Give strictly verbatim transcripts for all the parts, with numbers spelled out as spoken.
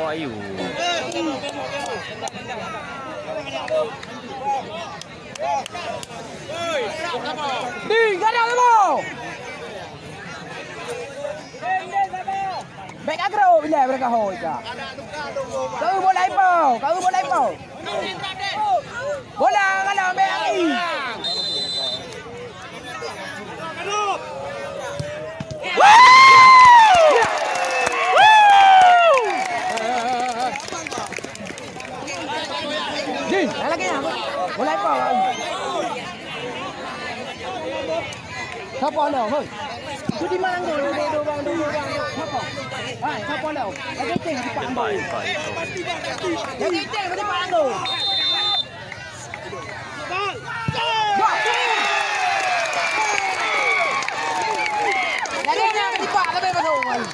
Ayu. Di, gadang lima. Bèk agro bila mereka hoi ka. Kau bola ipo, kau bola ipo. Bola ngala bèk lagi. Jih, lagi ya. Bola ipo. Sapa lo, hoi? Tu di mana tu? Duduk, duduk, bang, duduk, bang. Sapa? Hai, sapa lo? Lagi teh di Pak Ambo. Lagi teh di Pak Ambo. Lagi teh di Pak, lebih masuk.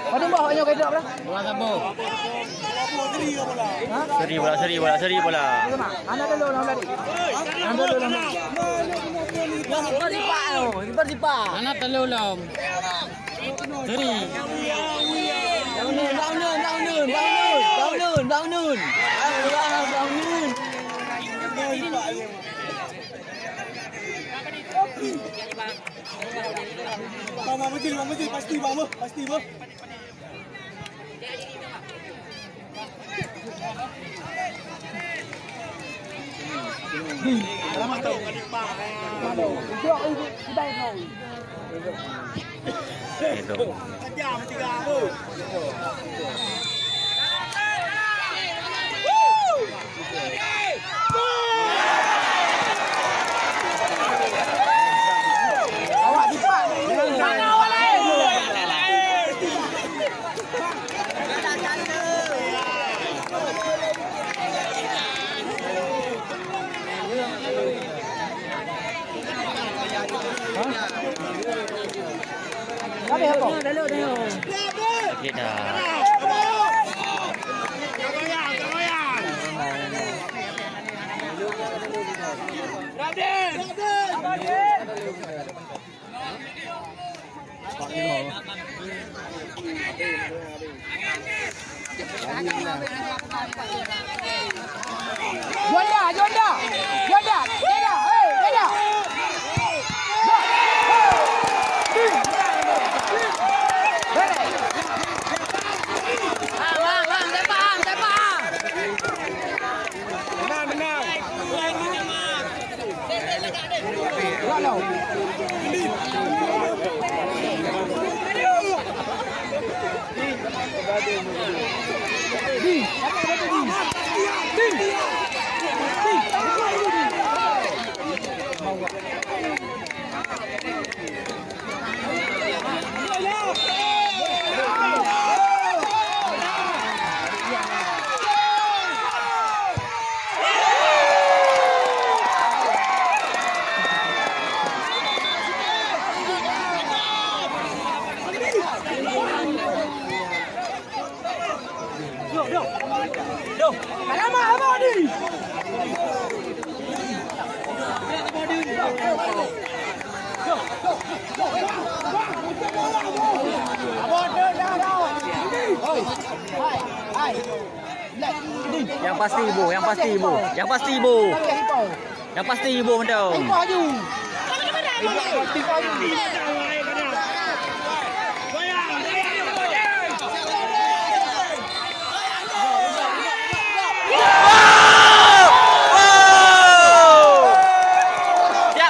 Padum boh awak nyoe ka idrop dah? Bola saboh. Ha? Seri bola, seri bola, seri bola. Mana dulu nama tadi? Mana dulu nama? Yang bersipak tu, bersipak. Mana telu lom? Seri. Bangun, bangun, bangun, bangun, bangun, bangun, bangun. Bang, bang, betul, bang, betul. Pasti, bang, beuh. Pasti, beuh. Itu. Habis apa? Sakit dah. Juanda, Juanda, Juanda, Juanda, hei, Juanda. Bang, bang, bang, saya faham, saya faham. Tenang, tenang. Alamak, Abang Adi! Yang pasti ibu, yang pasti ibu, yang pasti ibu. Yang pasti ibu mantong. Siap,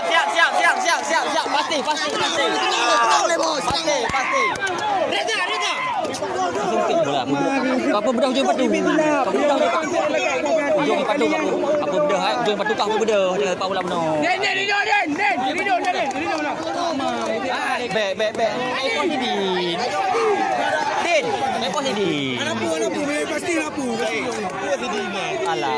siap, siap, siap, siap, siap, siap. Pasti, pasti, pasti. Pasti, pasti. Reza, Reza. Apa bedah ujung patu? Apa bedah ujung patu? Ujung patu apa? Apa bedah, eh? Ujung patu kah apa bedah? Dia lepak bola benar. Din, Din, Ridho, Din, Din, Ridho, Din, Ridho, Ridho. Bek, bek, bek. Naik pos ni, Din. Din, naik pos ni, Din. Anak pu, anak pu, pasti anak pu. Alah.